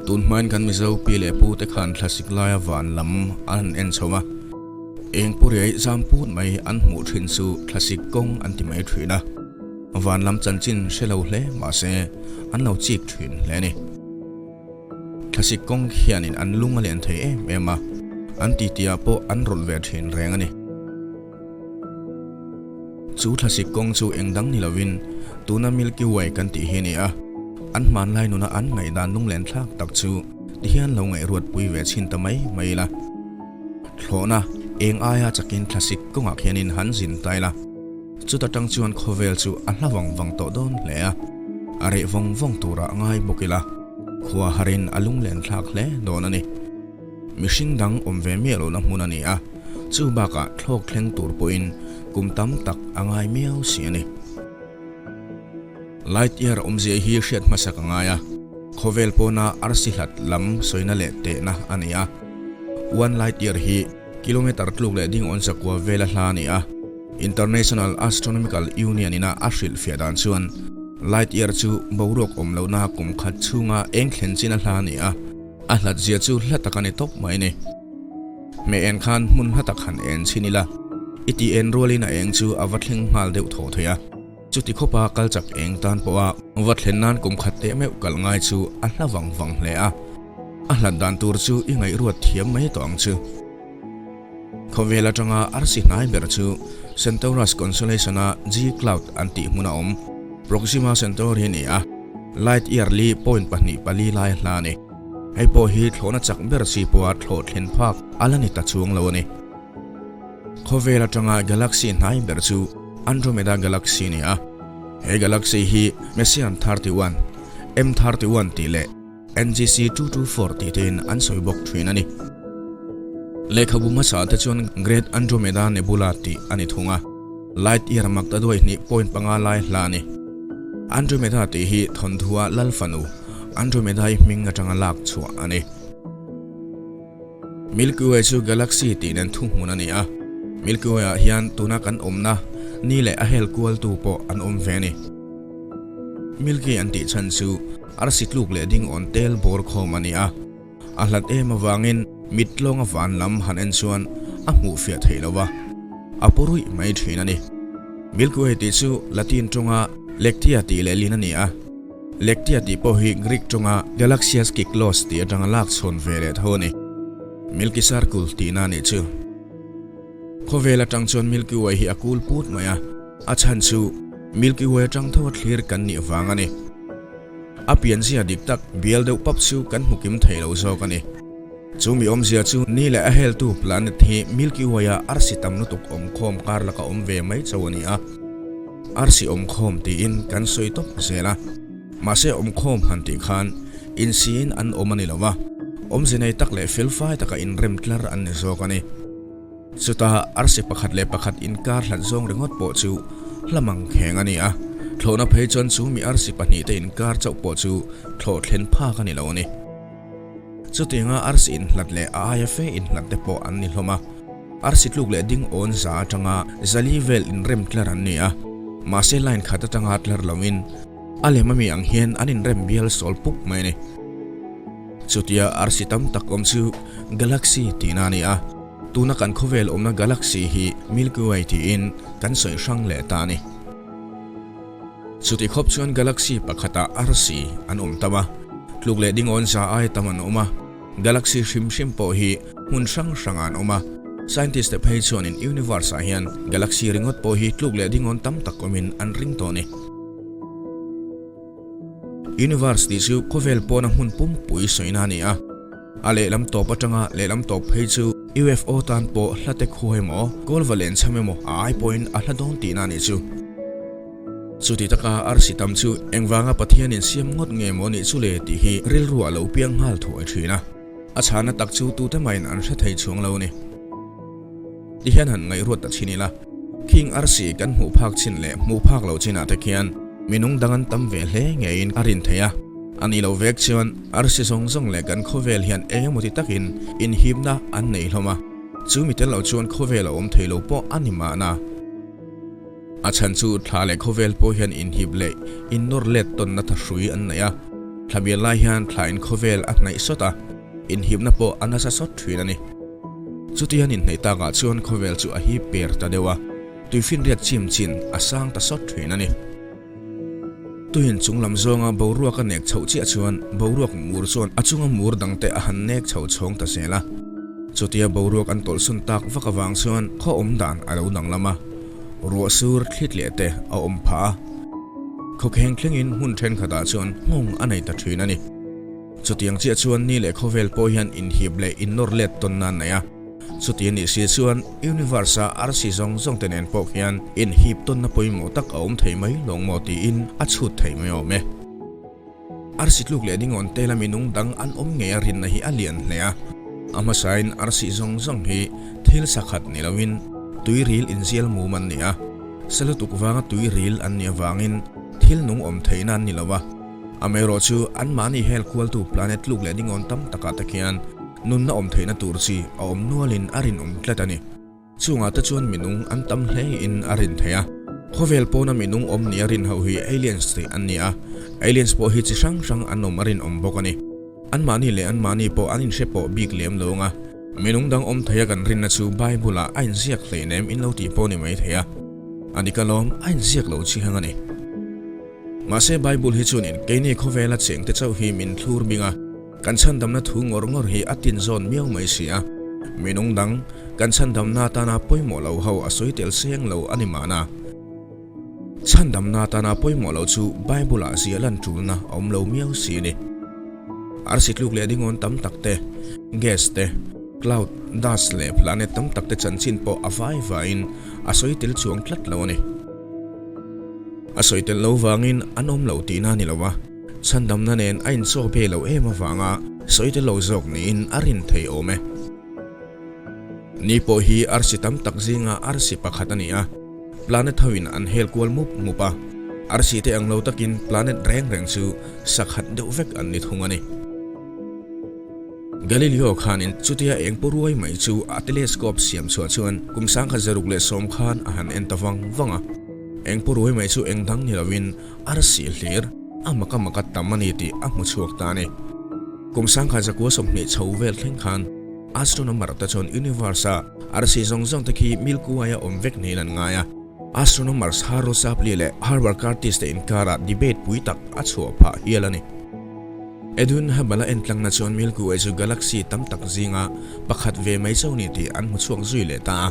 Tun hmain kan Mizo pi leh pu te khan thlasik laia van lam an han en chho a, eng pu riai zam put mai an hmuh thin chu thlasik kawng an ti mai thin a, van lam chanchin hre lo hle mahse an lo chik thin hle a ni. Thlasik kawng khianin an lung a len thei em em a, an titiah pawh an rawlh ve thin reng a ni. Chu thlasik kawng chu eng dang ni lovin tuna Milky Way kan tih hi a ni a, an hmanlai nuna an ngaihdan lunglen thlak tak chu tihian lo ngaihruat pui ve chhin ta mai mai ila. Thlawhna eng aia chakin thlasik kawngah khianin han zin ta ila, chuta tang chuan khawvel chu a hla vang vang tawh dawn hle a, a reh vawng vawng turah ngai bawk ila, khua harin a lunglen thlak hle dawn a ni. Mihring dang awm ve miah lohna hmun a ni a, chu bakah thlawk thleng tur pawhin kum tam tak a ngai miau si a ni. Light year awmzia hi hriat hmasak a ngai a, khawvel pawna arsi hlat lam sawina leh tehna a ni a. One light year hi kilometer tluk leh ding awn zakua vela hla a ni a, International Astronomical Union ina a hrilhfiah dan chuan light year chu boruak awm lohna kum khat chhunga eng thlen chin a hla a ni a. A hlat zia chu hla tak a ni tawp mai ni. Hmeh en khan hmun hla tak han en chhin ila, i tih en rualin a eng chu a va thleng nghal deuh thaw thei a. Chuti khawpa kal chak eng tan pawha va thlen nan kum khat teh meuh kalh ngai chu a hla vang vang hle a. A hlat dan tur chu i ngaihruat thiam mai tawh ang chu. Khawvel atanga arsi hnai ber chu Centaurus constellation-a G Cloud an tih hmun a awm. Proxima Centauri a ni a, light year li point pahnih pali lai a hla a ni. Hei pawh hi thlawhna chak ber chi pawha thlawh thlen phak a la ni ta chuang lo a ni. Khawvel atanga galaxy hnai ber chu Andromeda galaxy a ni a. He galaxy hi Messier 31, M31 tih leh NGC 224 tih tein an sawi bawk thin a ni. Lehkhabu hmasa te chuan Great Andromeda Nebula tih a ni thung a, light year mak ta duai hnih point panga lai hla a ni. Andromeda tih hi thawnthua Lal fanu Andromeda-i hming atanga lak chhuah a ni. Milky Way chu galaxy tih nen thuhmun a ni a, Milky Way ah hian tuna kan awmna ni leh a hel kualtu pawh an awm ve a ni. Milky an tih chhan chu arsi tluk leh ding awn tel bawr khawm a ni a, a hlat em avangin mit tlawnga van lam han en chuan a hmuh fiah theih lo va, a pu ruih mai thin a ni. Milky Way tih chu Latin tawnga Lectia tih leh lin a ni a, Lectia tih pawh hi Greek tawnga Galaxias Kyklos tih atanga lak chhawn ve leh tho a ni. Milky Circle tihna a nih chu. Khawvel atang chuan Milky Way hi a kul put mai a, a chhan chu Milky Way atang tho a thlir kan nih vang a ni. A pianzia dik tak bial deuh pap chu kan hmu kim thei lo zawk a ni. Chu mi awmzia chu ni leh a heltu planet hi Milky Way a arsi tam lutuk awmkhawm kar laka awm ve mai cho a ni a. Arsi awmkhawm tiin kan sawi tawp zel a, mahse awmkhawm han tih khan insiin an awm a ni lo va, awmze nei tak leh felfai taka inrem tlar an ni zawk a ni. Chuta arsi pakhat leh pakhat inkar hlat zawng ringawt pawh chu hla mang kheng a ni a, thlawhna phei chuan chu mi arsi pahnihte inkar chauh pawh chu thlawh thlen phak a ni lo a ni. Chutianga arsi inhlat leh a aia fe inhlat te pawh an ni hlawm a, arsi tluk leh ding awn za atanga zali vel inrem tlar an ni a, mahse line khat atanga tlar loin a lem ami ang hian an inrem bial sawl puk mai a ni. Chutia arsi tam tak awm chu galaxy tihna a ni a, tuna kan khawvel awmna galaxy hi Milky Way tiin kan sawi hrang leh ta a ni. Chuti khawp chuan galaxy pakhatah arsi an awm tam a, tluk leh dingawn za ai tam an awm a, galaxy hrim hrim pawh hi hmun hrang hrangah an awm a, scientist te phei chuanin universe ah hian galaxy ringawt pawh hi tluk leh dingawn tam tak awmin an ring tawh a ni. Universe tih chu khawvel pawna hmun pumpui sawina a ni a, a lehlam tawp atanga lehlam tawp phei chu UFO tan pawh hla te khuai emaw, kawlva len cham emaw a ai pawhin a hla dawn tihna a nih chu. Chuti taka arsi tam chu engvanga Pathianin siam ngawt nge maw nih chu le tih hi rilru a lo piang nghal thuai thin a, a chhana tak chu tute mahin an hre thei chhuang lo a ni. Tihian han ngaihruat ta chin ila, khing arsi kan hmuh phak chin leh hmuh phak loh chinah te khian minung dang an tam ve hle ngeiin a rin theih a. A nih loh vek chuan arsi zawng zawng leh kan khawvel hian eng emaw ti takin inhipna an nei hlawm a, chu mi tel lo chuan khawvel a awm thei lo pawh a ni mahna. A chhan chu thla leh khawvel pawh hian inhip leh innawr let tawnna thahrui an nei a. Thla bial lai hian thla in khawvel a hnaih sawt a, inhipna pawh a nasa sawt thin a ni. Chuti an inhnaih takah chuan khawvel chu a hip per ta deuh a, tuifinriat chim chin a sang ta sawt thin a ni. Tuiin chung lam zawnga boruak a nek chhoh chiah chuan boruak mur chuan a chunga mur dangte a han nek chho chhawng ta zel a. Chutia boruak an tawlhsawn tak vak avang chuan khaw awm dan a lo danglam a, ruah sur thlit leh te a awm phah a. Khawkheng thlengin hmun thenkhatah chuan nghawng a nei ta thin a ni. Chutiang chiah chuan ni leh khawvel pawh hian inhip leh innawr let tawn nan nei a. Chuti a nih si chuan Universe-a arsi zawng zawng te nen pawh khian inhip tawnna pawimawh tak a awm thei mai lawng maw tiin a chhut thei mai awm e. Arsi tluk leh dingawn tela minung dang an awm ngei a rinna hi a lian hle a. A hmasain arsi zawng zawng hi thil sakhat ni loin tuiril inzial mum an ni a. Sa lutuk vanga tuiril an nih avangin thil nung awm theihna an ni lo a. Amaherawh chu anmahni hel kualtu planet tluk leh dingawn tam takah te khian nunna awm theihna tur chi a awm nualin a rinawm tlat a ni. Chungah te chuan minung an tam hlein a rin theih a. Khawvel pawna minung awm nia rin ho hi aliens tih an ni a, aliens pawh hi chi hrang hrang an awm a rinawm bawk a ni. Anmahni leh anmahni pawh an inhre pawh bik lem lo ang a, minung dang awm theia kan rinna chu Bible-ah a inziak hleinem in lo tih pawh ni mai thei a. A dik alawm, a inziak lo chiang a ni. Mahse Bible hi chuanin keini khawvela chengte chauh hi min thlur bing a, kan chhandamna thu ngawr ngawr hi a tinzawn miau mai si a. Minung dang, kan chhandamna atana pawimawh lo ho a sawi tel seng lo a ni mahna. Chhandamna atana pawimawh lo chu Bible-ah ziah lan tulna a awm lo miau si a ni. Arsi tluk leh dingawn tam tak te, gas te, cloud, dust leh planet tam tak te chanchin pawh a vai vaiin a sawi tel chuang tlat lo a ni. A sawi tel lo vangin an awm lo tihna a ni lo a, chhandamna nen a inchaw ve lo em avanga sawi tel lo zawk niin a rin thei awm e. Ni pawh hi arsi tam tak zinga arsi pakhat a ni a, planet hoin an hel kual mup mup a, arsi te ang lo takin planet reng reng chu sakhat deuh vek an ni thung a ni. Galileo khanin chutia eng pu ruai mai chu a telescope siam chhuah chuan kum 1610 khan a han en ta vang vang a. Eng pu ruai mai chu eng dang ni lovin arsi hlir a maka maka tam a ni tih a hmu chhuak ta a ni. Kum 1920 chho vel thleng khan astronomer te chuan universe-a arsi zawng zawng te khi Milky Way-a awm vek niin an ngai a. Astronomers Harold Shapley leh Herbert Curtis te inkarah debate pui tak a chhuah phah hial a ni. Edwin Hubble-a entlangna chuan Milky Way chu galaxy tam tak zinga pakhat ve mai chauh ni tih an hmu chhuak zui leh ta a.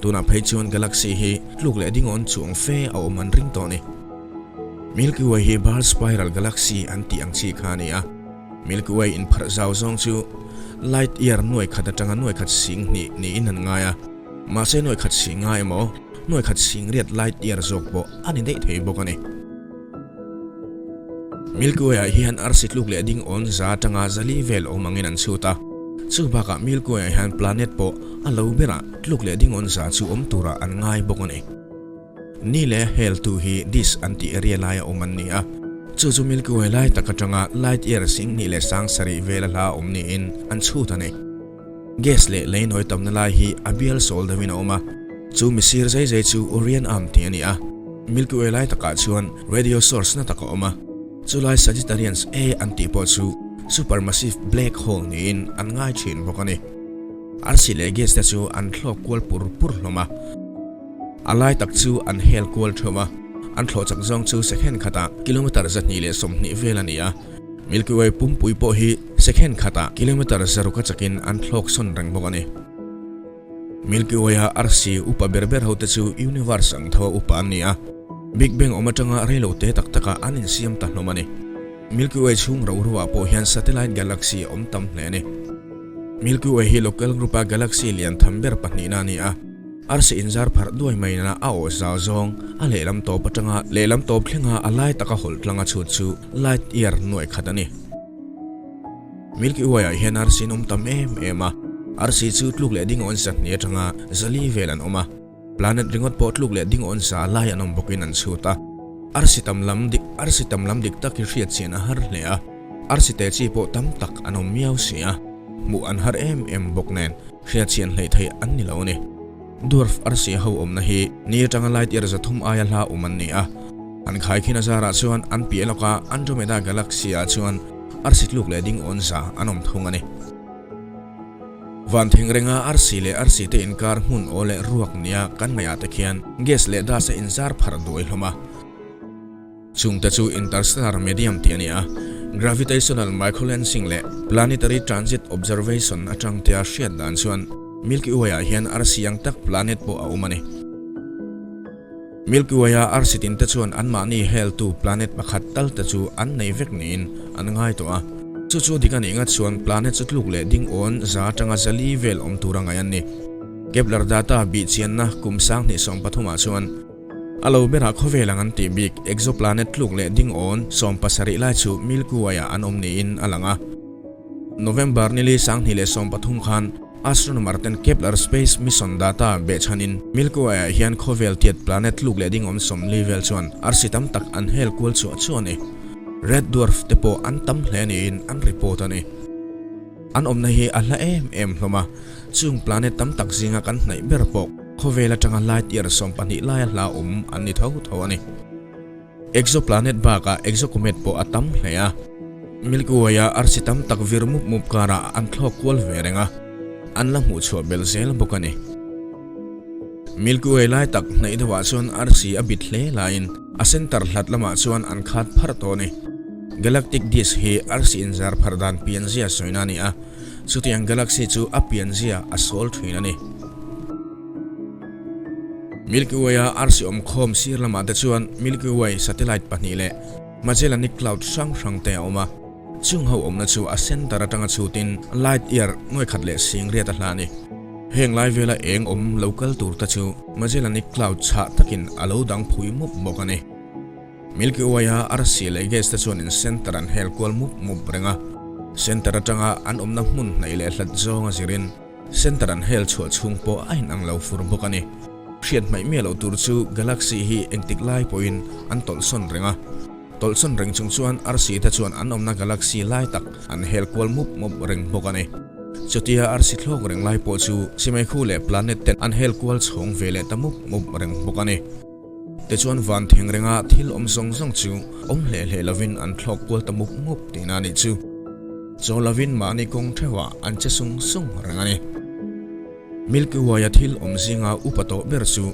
Tunah phei chuan galaxy hi tluk leh dingawn chuang fe a awm an ring tawh a ni. Milky Way hi Barred Spiral Galaxy an tih ang chi kha a ni a. Milky Way inpharh zau zawng chu light year nuai khat atanga nuai khat 2000 niin an ngai a. Mahse nuai khat 50 emaw nuai khat 80 light year zawk pawh a ni daih thei bawk a ni. Milky Way-ah hian arsi tluk leh ding awn za atanga zali vel awm angin an chhut a. Chu bakah Milky Way-ah hian planet pawh a lo berah tluk leh ding awn za chu awm turah an ngai bawk a ni. Ni leh hel tu hi disk an tih area laia awm an ni a. Chu chu Milky Way lai tak atanga light year 27,000 vela hla awm niin an chhut a ni. Gas leh lei nawi tamna lai hi a bial sawl deuhin a awm a, chu misir zai zai chu Orion Arm tih a ni a. Milky Way lai takah chuan radio source na tak a awm a, chulai Sagittarians A an tih pawh chu supermassive black hole niin an ngai thin bawk a ni. Arsi leh gas te chu an thlawk kual pur pur hlawm a, a lai tak chu an hel kual theuh a, an thlawh chak zawng chu second khatah kilometre 220 vel a ni a. Milky Way pumpui pawh hi second khatah kilometre zaruk a chakin an thlawk sawn reng bawk a ni. Milky Way-a arsi upa ber ber hote chu universe ang tho a upa an ni a, Big Bang awm atanga reilo te tak takah an insiam ta hlawm a ni. Milky Way chhung ro ro ah pawh hian satellite galaxy a awm tam hle a ni. Milky Way hi Local Group-a galaxy lian tham ber pahnihna a ni a. Arsi inzar pharh duai maina a awh zau zawng a lehlam tawp atanga lehlam tawp thlenga a lai taka hawlh tlanga chhut chu light year nuai khat a ni. Milky Way-ah hian arsi an awm tam em em a, arsi chu tluk leh ding awn 200 atanga 400 vel an awm a, planet ringawt pawh tluk leh ding awn za lai an awm bawkin an chhut a. Arsi tam lam dik arsi tam lam dik tak hi hriat chian a har hle a, arsi te chi pawh tam tak an awm miau si a, hmuh an har em em bawk nen. Hriatchian hleih theih an ni lo a ni. Dwarf arsi ho awmna hi ni atanga light year 300 aia hla awm an ni a. An khaikhin a zarah chuan an piah lawka Andromeda Galaxy ah chuan arsi tluk leh ding awn za an awm thung a ni. Van thengrenga arsi leh arsi te inkar hmun aw leh ruak nia kan ngaihah te khian gas leh dust a inzar pharh duai hlawm a. Chungte chu interstellar medium tih a ni a, gravitational microlensing leh planetary transit observation atang tia hriat dan chuan Milky Way ah hian arsi ang tak planet pawh a awm a ni. Milky Way-a arsi tinte chuan anmahni heltu planet pakhat tal te chu an nei vek niin an ngai tawh a. Chu chu dik a nih ngat chuan planet chu tluk leh ding awn za atanga zali vel awm tura ngaih an ni. Kepler data bihchianna kum 2013 ah chuan a lo berah khawvel ang an tih bik exoplanet tluk leh ding awn 70 lai chu Milky Way-ah an awm niin a lang a. November nili 2013 khan Astronomer ten Kepler Space Mission data behchhanin Milky Way-ah hian khawvel tiat planet tluk leh ding awm 40 vel chuan arsi tam tak an hel kual chhuah chu a ni. Red dwarf te pawh an tam hle niin an report a ni. An awmna hi a hla em em hlawm a, chung planet tam tak zinga kan hnaih ber pawh khawvel atanga light year 12 laia hla awm an ni tho tho a ni. Exoplanet bakah exocomet pawh a tam hle a. Milky Way-a arsi tam tak vir mup mup karah an thlawk kual ve reng a, an la hmuh chhuah belh zel bawk a ni. Milky Way lai tak hnaih deuhah chuan arsi a bit hle laiin a center hlat lamah chuan an khat pharh tawh a ni. Galactic disk hi arsi inzar pharh dan pianzia sawina a ni a, chutiang galaxy chu a pianzia a sawl thin a ni. Milky Way-a arsi awm khawm sir lamah te chuan Milky Way satellite pahnih leh Magellanic Cloud hrang hrang te a awm a. Chung ho awmna chu a center atanga chhutin light year nuai khat leh sing riat a hla a ni. Heng lai vela eng awm lo kal tur te chu Magellanic Cloud chhah takin a lo dang phui mup bawk a ni. Milky Way-a arsi leh gas te chuan in center an hel kual mup mup reng a. Center atanga an awmna hmun hnaih leh hlat zawng a zirin Center an hel chhuah chhung pawh a inang lo fur bawk a ni. Hriat hmaih miah loh tur chu Galaxy hi engtik lai pawhin an tawlhsawn reng a. Tawlhsawn reng chung chuan arsi te chuan an awmna Galaxy lai tak an hel kual mup mup reng bawk a ni. Chutia arsi thlawk reng lai pawh chu Simeikhu leh planet ten an hel kual chhawng ve leh ta mup mup reng bawk a ni. Tichuan van theng renga thil awm zawng zawng chu awm hleh hleh lovin an thlawk kual ta mup mup tihna a nih chu. Chaw lovin mahni kawng theuhah an che sung sung reng a ni. Milky Way-a thil awm zinga upa tawh ber chu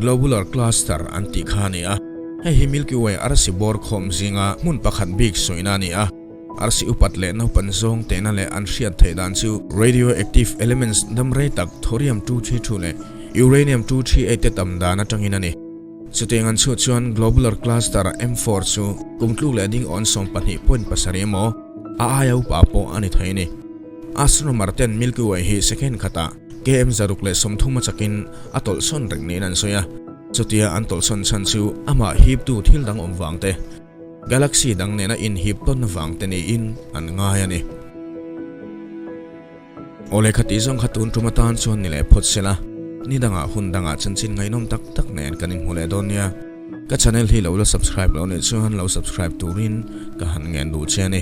Globular Cluster an tih kha a ni a. Hei hi Milky Way arsi bawr khawm zinga hmun pakhat bik sawina a ni a. Arsi upat leh naupan zawng tehna leh an hriat theih dan chu radioactive elements dam rei tak thorium 232 leh uranium 238 te tam dan atangin a ni. Chutiang an chhuah chuan globular cluster M4 chu kum tluk leh ding awn 12.7 emaw a aia upa pawh a ni thei a ni. Astronomer ten Milky Way hi second khatah km 130 a chakin a tawlhsawn reng niin an sawi a. Chutia an tawlhsawn chhan chu amah hiptu thil dang awm vang te, Galaxy dang nena inhip tawn vang te niin an ngai a ni. Awle kha tih zawng kha tun tum atan chuan ni leh phawt sela, ni dangah hun dangah chanchin ngaihnawm tak tak nen kan inhmu leh dawn nia. Ka channel hi lo la subscribe lo nih chuan lo subscribe turin ka han ngen duh che a ni.